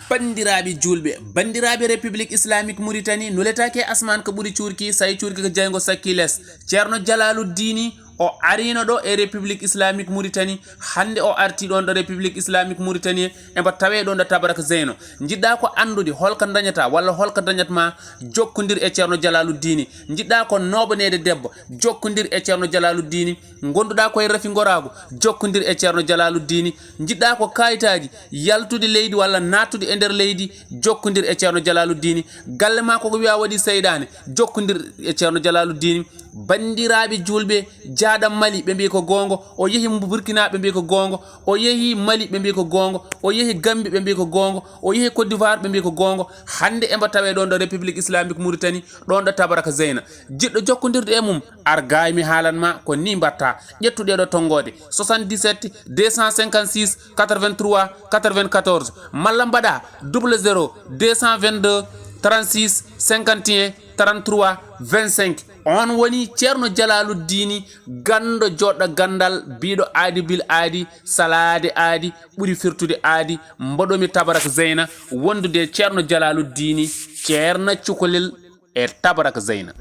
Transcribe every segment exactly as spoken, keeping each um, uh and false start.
Banndiraaɓe juulɓe, banndiraaɓe République Islamique Mauritanie, nuletaake e asmaan ko ɓuri cuurki, so tawi cuurki ko jeyngo sakki les. Ceerno Jalaalu Diini, o ariino ɗo e République Islamique Mauritanie. Hannde o artii ɗoon ɗo République Islamique Mauritanie, emba tawee ɗoon ɗo Tabarak Zeyna. Njiɗɗaa ko anndude holko ndañataa walla holko dañat ma, jokkondir e Ceerno Jalaalu Diini. Njiɗɗaa ko nooɓaneede debbo, jokkondir e Ceerno Jalaalu Diini. Ngonduɗaa ko e rafi ngoraagu, jokkondir e Ceerno Jalaalu Diini. Njiɗɗaa ko kaayitaaji, yaltude leydi walla naattude e nder leydi, jokkondir e Ceerno Jalaalu Diini. Galle ma koko wiya waɗi seyɗaane, jokkondir e Ceerno Jalaalu Diini. Banndiraaɓe juulɓe, jaaɗam Mali, ɓe mbiyi ko goonga, o yehi Burkina, ɓe mbiyi ko goonga, o yehi Mali, ɓe mbiyi ko goonga, o yehi Gambie, ɓe mbiyi ko goonga, o yehi Côte d'Ivoire, ɓe mbiyi ko goonga. Hannde emba tawee ɗoon ɗo République Islamique Mauritanie, ɗoon ɗo Tabarak Zeyna. Jiɗɗo jokkondirde e mum, ar gaay mi haalan ma ko ni mbaɗta. Ƴettu ɗeeɗo tonngoode, soixante-dix-sept deux cent cinquante-six quatre-vingt-trois quatre-vingt-quatorze, malla mbaɗa double zéro deux cent vingt-deux trente-six cinquante et un trente-trois vingt-cinq. On woni Ceerno Jalaalu Diini, ganndo joɗɗo ganndal, biiɗo aadi bil aadi, salaade aadi, ɓuri firtude aadi. Mboɗo mi Tabarak Zeyna, wondude e Ceerno Jalaalu Diini, Ceerno Cukalel e Tabarak Zeyna.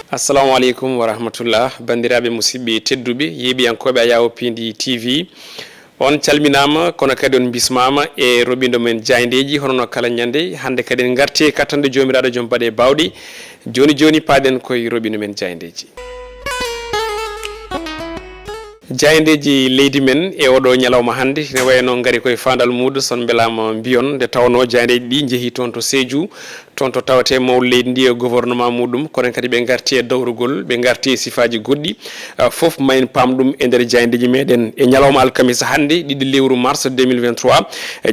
Assalamu aleykum wa rahmatullah. Banndiraaɓe, musidɓe tedduɓe, yeeɓiyankooɓe Ayawo Pindi T V, on calminaama, kono kadi on mbismaama e roɓindo men jaayndeeji, hono no kala ñande. Hannde kadi en ngarti e kattanɗe Joomiraaɗo Joom Baɗe Baawɗe. Jooni jooni, paaɗen koye roɓindo men jaayndeeji. Jaayndeeji leydi men e oɗo ñalawma hannde, ne wayno ngari koye faandal muuɗum, son mbelaama mbiyon, nde tawnoo jaayndeeji ɗi njehi toon to Sédhiou, toon to tawetee mawɗo leydi ndi e gouvernement muuɗum, kono kadi ɓe ngarti e dawrugol, ɓe ngarti e sifaaji goɗɗi. Ah, fof ma en paam ɗum e nder jaayndeeji meɗen. E ñalawma alkamisa hannde, ɗiɗi lewru mars deux mille vingt-trois,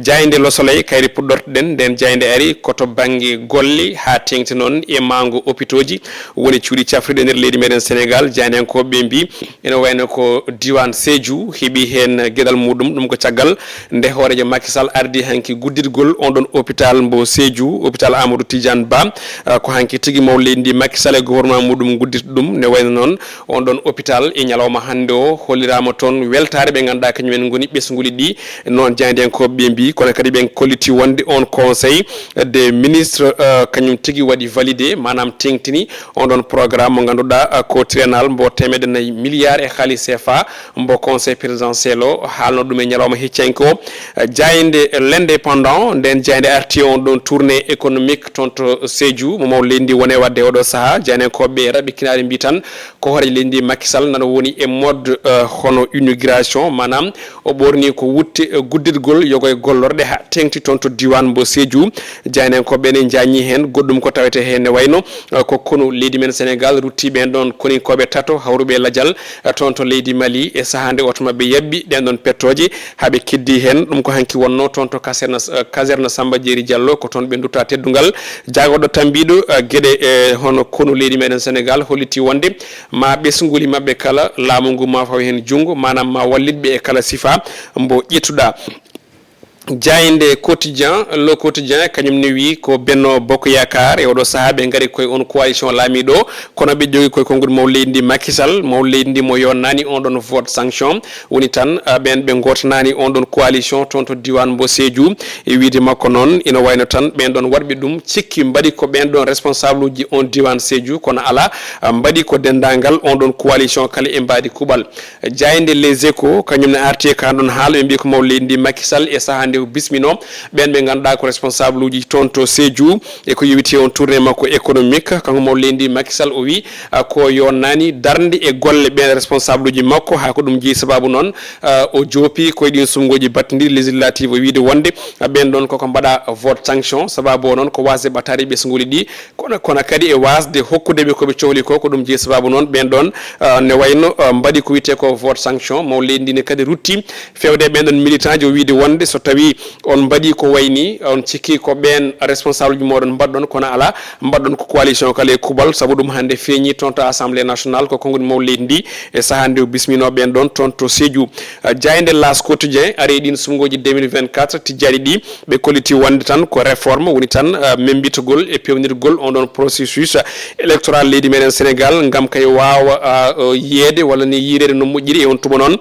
jaaynde Le Soleil kayri puɗɗortoɗen. Nden jaaynde ari ko to bannge golle, haa teeŋti noon e maango opitooji, woni cuuɗi cafrirɗi e nder leydi meɗen Sénégal. Jaayndiyankooɓe ɓe mbi, ene wayno ko diiwaan Sédhiou heɓi heen geɗal muuɗum. Ɗum ko caggal nde hooreejo Macky Sall ardi hanki guddirgol on ɗon hôpital mbo Sédhiou, hôpital Amadou Tidiane Ba. Ah, ko hanki tigi mawɗo leydi ndi Macky Sall e gouvernement muuɗum guddirta ɗum. Ne wayno noon on ɗon hôpital e ñalawma hannde o holliraama toon weltaare ɓe ngannduɗaa kañum en ngoni ɓesnguuli ɗi. Noon jaayndiyankooɓe ɓe mbi, kono kadi ɓen kolliti wonde on conseil des ministres, euh, kañum tigi waɗi validé, maanaam teeŋtini on ɗon programme mo ngannduɗaa, euh, ko triennal mbo teemedde nayi milliards e haalis C F A mbo conseil présidentiel o haalno ɗum e ñalawma heccanke o. Euh, jaaynde L'Indépendant, nden jaaynde arti on ɗon tournée économique toon to Sédhiou, mo mawɗo leydi ndi woni e waɗde e oɗo sahaa. Jaayndiyankooɓe ɓe raɓɓikinaare mbi tan ko hooreejo leydi ndi Macky Sall nana woni e mode, euh, hono inauguration, maanaam o ɓoorni ko wutte, euh, guddirgol yogo e gollorɗe haa teeŋti toon to diiwaan mbo Sédhiou. Jaayndiyankooɓe ɓe ne njaññi heen goɗɗum ko tawetee heen ne wayno, euh, ko konu leydi men Sénégal rutti ɓeen ɗoon koninkooɓe tato hawruɓe e lajal, euh, toon to leydi Mali e sahaa nde oto maɓɓe yaɓɓi ɗeen ɗoon pettooje haa ɓe keddii heen. Ɗum ko hanki wonnoo toon to kaserne, euh, caserne Samba Jeeri Diallo, ko toon ɓe nduttaa teddungal. Jaagorɗo tammbiiɗo, eh, geɗe, eh, hono konu leydi meɗen Sénégal hollitii wonde ma ɓesnguuli maɓɓe kala, laamu ngu ma faw heen junngo, maanaam ma wallit ɓe e kala sifaa mbo ƴettuɗaa. Jaaynde Quotidien, Le Quotidien, kañum ne wiyi ko Benno Bokk Yaakaar e oɗo sahaa ɓe ngari koye on coalition laamiiɗo, kono ɓe jogii koye konngol mawɗo leydi ndi Macky Sall, mawɗo leydi ndi mo yonnaani on ɗon vote sanction. Woni tan, ah, ɓeen ɓe ngootanaani on ɗon coalition toon to diiwaan mbo Sédhiou. E wiyde makko noon, ina wayno tan ɓeen ɗoon waɗɓe ɗum cikki mbaɗi ko ɓeen ɗoon responsable uji on diiwaan Sédhiou, kono alaa, ah, mbaɗi ko denndaangal on ɗoon coalition kala e mbaadi kuuɓal. Jaaynde Les Échos, kañum ne arti e kaan ɗoon haala, ɓe mbiyi ko mawɗo leydi ndi Macky Sall e sahaa nde o bisminoo ɓeen ɓe ngannduɗaa ko responsable uji toon to Sédhiou. E ko yowiti on tournée makko économique, kanko mawɗo leydi ndi Macky Sall o wi, ah, ko yonnaani darnde e golle ɓeen responsable uji makko, haa ko ɗum jeyi sababu noon, ah, o joopi koye ɗiin suɓngooji battindiri législative, o wiide wonde, ah, ɓeen ɗoon koko mbaɗa vote sanction, sababu o noon ko waasde ɓataade ɓesnguuli ɗi, kono, kono kadi e waasde hokkude ɓe ko ɓe cohli ko, ko ɗum jeyi sababu noon ɓeen ɗoon, ah, ne wayno, ah, mbaɗi ko wiyetee ko vote sanction, mawɗo leydi ndi ne kadi rutti feewde e ɓeen ɗoon militant ji, o wiide wonde so tawi Ɗi on mbaɗi ko wayni, on cikki ko ɓeen responsable ji moɗon mbaɗɗon, kono ala, mbaɗɗon ko coalition kala e kuɓal, sabu ɗum hannde feeñi toon to Assemblée nationale, ko konngol mawɗo leydi ndi e sahaa nde o bismino ɓeen ɗoon toon to Sédhiou. Eh, jaaynde L'As Quotidien ari e ɗiin suɓngooji deux mille vingt-quatre tijjaaɗi ɗi, ɓe kolliti wonde tan ko réforme woni tan, eh, memmbitogol e peewnirgol on ɗoon processus électoral leydi meɗen Sénégal, ngam kay waawa, eh, yiyeede walla ni yiireede no moƴƴiri e on tuma noon.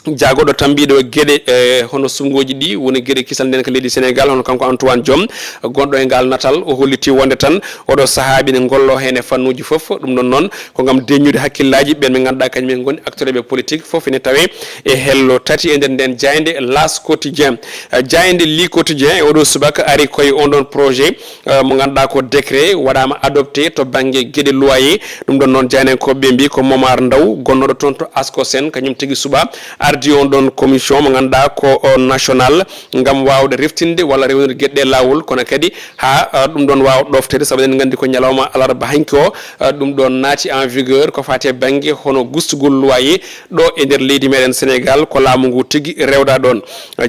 Jaagorɗo tambiiɗo geɗe, eh, hono suɓngooji ɗi, woni geɗe kisal nden ka leydi Sénégal, hono kanko Antoine Diome, gonɗo e ngal natal, o holliti wonde tan oɗo sahaa ɓe ne ngollo heen e fannuuji fof. Ɗum ɗon noon ko ngam deññude hakkillaaji ɓen ɓe ngannduɗaa kañum en ngoni acteur ɓe politique fof ene tawe e hello tati e nder nden jaaynde L'As Quotidien. Eh, jaaynde Li Quotidien e oɗo subaka ari koye on ɗon projet, eh, mo ngannduɗaa ko décret waɗaama adopté to bannge geɗe loyer. Ɗum ɗon noon jaayndiyankooɓe ɓe mbi ko Momar Ndaw gonnoɗo toon to Ascosen, kañum tigi suɓa ardi on ɗon commission mo ngannduɗaa ko o national ngam waawde reftinde walla rewnir geɗe ɗe laawol, kono kadi haa, eh, ɗum ɗon waawa ɗofteede, sabu eɗen nganndi ko ñalawma alarba hanki o, eh, ɗum ɗon naati en vigueur ko faati e bannge hono gustugol loyer ɗo e nder leydi meɗen Sénégal, ko laamu ngu tigi rewda ɗon.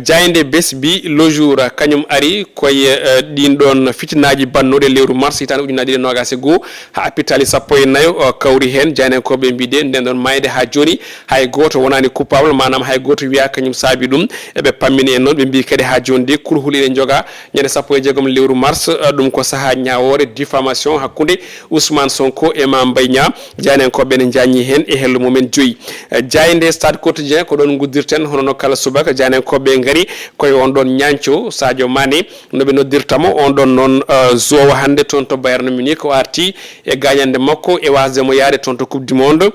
Jaaynde Bes bi Le Jour, kañum ari koye, eh, ɗin ɗon fitinaaji bannooɗi e lewru mars hitaande ujunnaji ɗiɗi e noogas e goo, haa pitaali sappo e nayo, eh, kawri heen. Jaayndiyankooɓe mbiide nden ɗon maayde haa jooni hay gooto wonaani coupable, maanaam hay gooto wiyaa kañum saabi ɗum. Eɓe pammini en noon, ɓe mbi kadi haa jooni de kurhuli ene njoga ñande sappo e jeegom lewru mars, eh, ɗum ko sahaa ñaawoore diffamation hakkunde Ousmane Sonko e Mame Mbaye Niang. Jaayndiyankooɓe ene njaññi heen e hello mumen joyi. Eh, jaaynde Stade Quotidien, ko ɗoon nguddirten, hono no kala subaka, jaayndiyankooɓe ngari koye on ɗoon ñaanco Sadio Mané, no ɓe noddirta mo, on ɗoon noon, eh, joueur hannde toon to Bayern Munich, o arti e gaañande makko e waasde mo yahde toon to Coupe du Monde.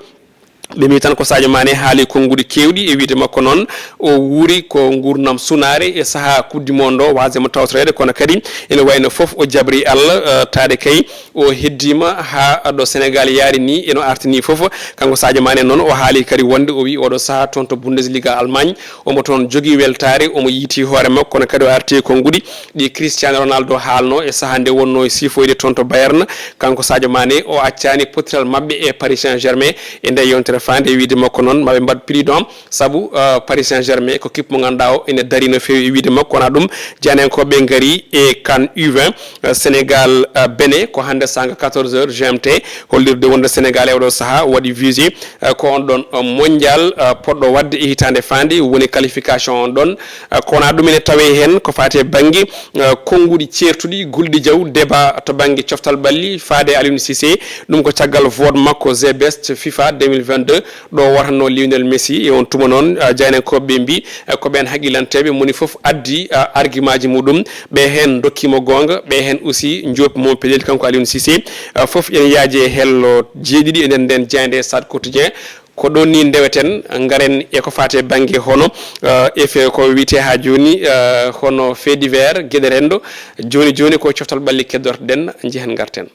Ɓe mbi tan ko Sadio Mané haali konnguɗi keewɗi, e wiyde makko noon, o wuuri ko nguurndam sunaare e sahaa Coupe du Monde o, waasde mo tawtoreede, kono kadi ene wayno fof o jabri Allah, eh, taade kay o heddiima haa ɗo Sénégal yaari ni, eno arti ni fof. Kanko Sadio Mané noon, o haali kadi wonde o wi oɗo sahaa toon to Bundesliga Allemagne, omo toon jogii weltaare, omo yiiti hoore makko, kono kadi o arti e konnguɗi ɗi Cristiano Ronaldo haalno e sahaa nde wonno e siifoyde toon to Bayern. Kanko Sadio Mané, o accaani pottiral maɓɓe e Paris Saint-Germain e nde yewtere faande, e wiyde makko noon, maɓe mbaɗ prudent, sabu, eh, Paris Saint-Germain ko kip mo ngannduɗaa o ene darii no feewi, e wiyde makko. Wonaa ɗum, jaayndiyankooɓe ngari e CAN U vingt, eh, Sénégal, eh, Bénin, ko hannde saanga quatorze heures G M T, hollirde wonde Sénégal e oɗo sahaa waɗi visé, eh, ko on ɗon, eh, mondial, eh, poɗɗo waɗde e hitaande faande, woni qualification on ɗon. Eh, ko wonaa ɗum ene tawee heen ko faati e bannge, eh, konnguɗi ceertuɗi, gulɗi jaw, débat to bannge coftal ɓalli faade e Aliou Cissé, ɗum ko caggal vote makko The Best FIFA deux mille vingt-deux, ɗo wootanno Lionel Messi. E on tuma noon, eh, jaayndiyankooɓe ɓe mbi, eh, ko ɓeen haqqilanteeɓe, moni fof addi, eh, argumentji muɗum, ɓe heen ndokkii mo goonga, ɓe heen aussi njoopi mo pelel, kanko Aliou Cissé. Eh, fof ene yaaji e hello jeeɗiɗi e nder nden jaaynde Stade Quotidien. Ko ɗoon ni ndeweten, ngaren e ko faati e bannge hono, eh, e fe-, ko wiyetee haa jooni, eh, hono fait divers, geɗe renndo. Jooni jooni ko coftal ɓalli keddortoɗen, njehen ngarten.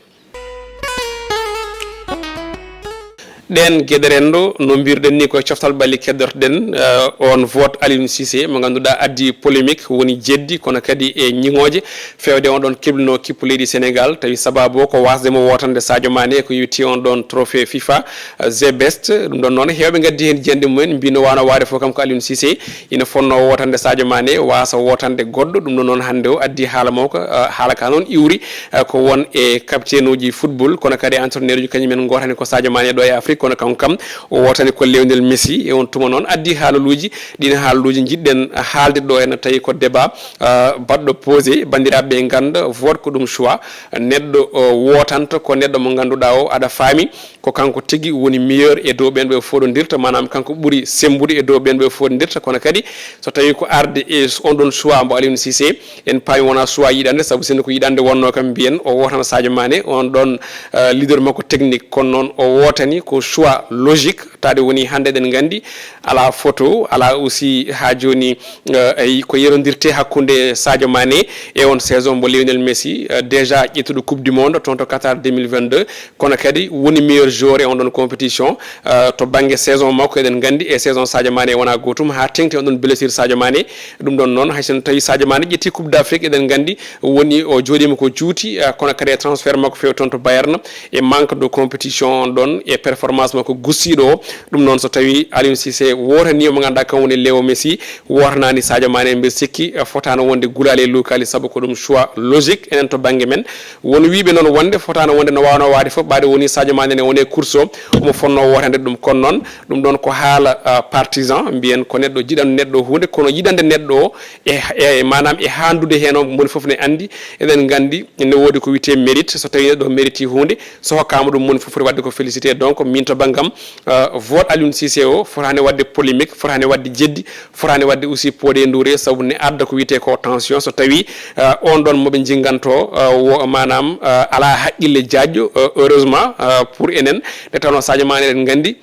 Ɗeen geɗe renndo, no mbirɗen ni, ko e coftal ɓalli keddortoɗen, eh, on vote Aliou Cissé mo ngannduɗaa addi polémique, woni jeddi, kono kadi e ñiŋooje, feewde on ɗon keblunoo kippu leydi Sénégal, tawi sabaabu o ko waasde mo wootande Sadio Mané ko yowiti on ɗon trophée FIFA, eh, The Best. Ɗum ɗon noon, heewɓe ngaddi heen jiyannde mumen, mbi no waawno waawde fof kam ko Aliou Cissé ina fotnoo wootande Sadio Mané, waasa wootande goɗɗo. Ɗum ɗon noon, hannde o addi haala makko, eh, haala ka noon iwri, eh, ko won e capitainuuji football, kono kadi e entraîneuruuji, kañum en ngootani ko Sadio Mané ɗo e Afrique, kono kanko kam o wootani ko Lionel Messi. E on tuma noon addi haaloluuji, ɗiin haaloluuji njiɗɗen haalde ɗo heen, tawi ko débat, eh, baɗɗo posé, banndiraaɓe ɓe ngannda, vote ko ɗum choix, neɗɗo, eh, wootanta ko neɗɗo mo ngannduɗaa o aɗa faami, ko kanko tigi woni meilleur e dow ɓeen ɓe fooɗondirta, maanaam kanko ɓuri semmbude e dow ɓeen ɓe fooɗondirta. Kono kadi so tawii ko arde e on ɗon choix mbo Aliou Cissé, en paami wonaa choix yiɗande, sabu sinno ko yiɗande wonnoo kam, mbiyen o wootana Sadio Mané, on ɗon, eh, leader makko technique, kono noon o wootani ko choix logique, taade woni hannde eɗen nganndi alaa photo, alaa aussi haa jooni, eh, ay ko yerondirte hakkunde Sadio Mané e on saison mbo Lionel Messi, eh, déjà ƴettuɗo Coupe du Monde toon to Qatar deux mille vingt-deux, kono kadi woni meilleur joueur e on ɗon compétition. Eh, to bannge saison makko, eɗen nganndi e saison Sadio Mané wonaa gootum, haa teŋti on ɗon blessure Sadio Mané. Ɗum ɗon noon, hay so tawii Sadio Mané ƴetti Coupe d'Afrique, eɗen nganndi woni o jooɗiima ko juuti, eh, kono kadi e transfert makko feewi toon to Bayern, e manque de compétition on ɗon, e performance Performance makko gusiiɗo o. Ɗum noon, so tawi Aliou Cissé wootani mo ngannduɗaa kam woni Léo Messi, wootanaani Sadio Mané, mbiɗa sikki, eh, fotaano wonde gulaali e luukaali, sabu ko ɗum choix logique enen to bannge men. Won wiiɓe noon wonde fotaano wonde no waawno waade fof, ɓaade woni Sadio Mané ne woni e course o, omo fotnoo wootande ɗum. Kono noon, ɗum ɗoon ko haala, ah, partisan, mbiyen ko neɗɗo jiɗan neɗɗo huunde, kono yiɗande neɗɗo o e, e, maanaam e haandude heen o, moni fof ne anndi, eɗen nganndi ne woodi ko wiyetee mérite. So tawi neɗɗo mérite huunde, so hokkaama ɗum, moni fof foti waɗde ko félicité. Donc, min to banngam, euh, vote Aliou Cissé o fotaani waɗde polémique, fotaani waɗde jeddi, fotaani waɗde aussi poɗe nduure, sabu ne adda ko wiyetee ko tension. So tawi, euh, on ɗoon mo ɓe njinganto, euh, wo, maanaam, euh, alaa haqqille jaajɗo, euh, heureusement, euh, pour enen, nde tawnoo Sadio Mané eɗen nganndi,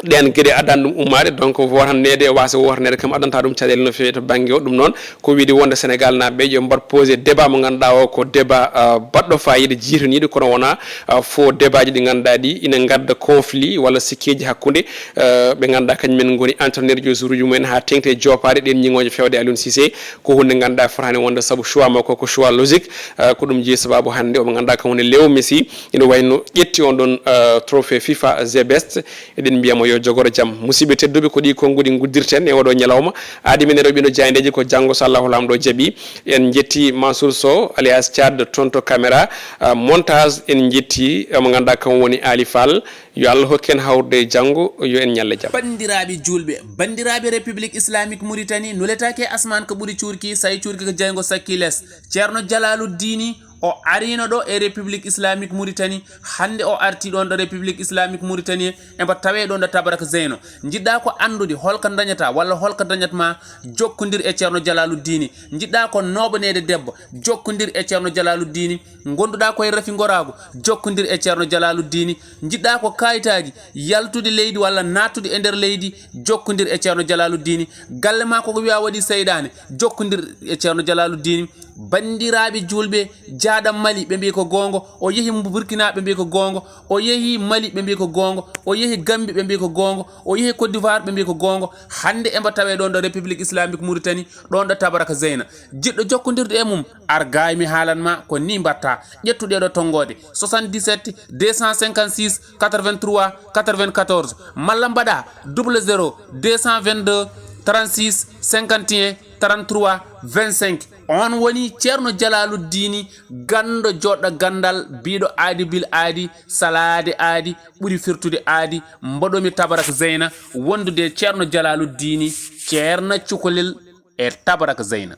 ɗeen geɗe addani ɗum ummaade, donc, wootanneede, waasa wootanneede kam addanta ɗum caɗeele no feewi to bannge o. Ɗum noon, ko wiyde wonde Sénégal naaɓe ɓe yo mbaɗ posé débat mo ngannduɗaa o ko débat, ah, baɗɗo faayiida, jiitaniiɗo, kono wonaa, ah, faux débat ji ɗi ngannduɗaa ɗi ina ngadda conflit walla sikkeeji hakkunde, ah, ɓe ngannduɗaa kañum en ngoni entraîneur ji, joueur uji mumen haa teeŋti e joopaade ɗeen ñiŋooje fewde Aliou Cissé. Ko huunde ngannduɗaa fotaani wonde, sabu choix makko ko choix logique, ah, ko ɗum jeyi sababu hannde omo ngannduɗaa kam woni Léo Messi, ina wayno ƴetti on ɗon, ah, trophée FIFA The Best. Eɗen mbiya mo yo jogoro jam. Musidɓe tedduɓe, ko ɗi konnguɗi nguddirten e oɗo ñalawma. Aadi men e rewɓe no jaayndeeji ko janngo, so Allahu Laamɗo jaɓi. En njetti Mansour Sow, alias Thiad, toon to caméra, ah, montage. En njetti, eh, mo ngannduɗaa kam woni Ali Fall. Yo Allah hokku en hawrude e janngo, yo en ñalle jam. Banndiraaɓe juulɓe, banndiraaɓe République Islamique Mauritanie, nuletaake e asmaan ko ɓuri cuurki, so tawi cuurki ko jeyngo sakki les. Ceerno Jalaaluddini, o ariino ɗo e République Islamique Mauritanie. Hannde o artii ɗoon ɗo République Islamique Mauritanie, emba tawee ɗoon ɗo Tabarak Zeyno. Njiɗɗaa ko anndude holko ndañataa walla holko dañat ma, jokkondir e Ceerno Jalaaluddini. Njiɗɗaa ko nooɓaneede debbo, jokkondir e Ceerno Jalaaluddini. Ngonduɗaa ko e rafi ngoraagu, jokkondir e Ceerno Jalaaluddini. Njiɗɗaa ko kaayitaaji, yaltude leydi walla naattude e nder leydi, jokkondir e Ceerno Jalaaluddini. Galle maa ko ko wiyaa waɗi seyɗaane, jokkondir e Ceerno Jalaaluddini. Banndiraaɓe juulɓe, jaaɗo Mali, ɓe mbiyi ko goonga, o yehi Burkina, ɓe mbiyi ko goonga, o yehi Mali, ɓe mbiyi ko goonga, o yehi Gambie, ɓe mbiyi ko goonga, o yehi Côte d'Ivoire, ɓe mbiyi ko goonga. Hannde emba tawee ɗoon ɗo République Islamique Mauritanie, ɗoon ɗo Tabaraka Zeyna. Jiɗɗo jokkondirde e mum, ar gaay mi haalan ma ko nii mbaɗtaa. Ƴettu ɗee ɗo tonngoode, soixante-dix-sept deux cent cinquante-six quatre-vingt-trois quatre-vingt-quatorze, malla mbaɗaa double zéro deux cent vingt-deux trente-six cinquante et un trente-trois vingt-cinq. On woni Ceerno Jalaaluddini, ganndo joɗɗo ganndal, biiɗo aadi bil aadi, salaade aadi, ɓuri firtude aadi. Mboɗo mi Tabarak Zeyna, wondude e Ceerno Jalaaluddini, Ceerno Cukalel e Tabarak Zeyna.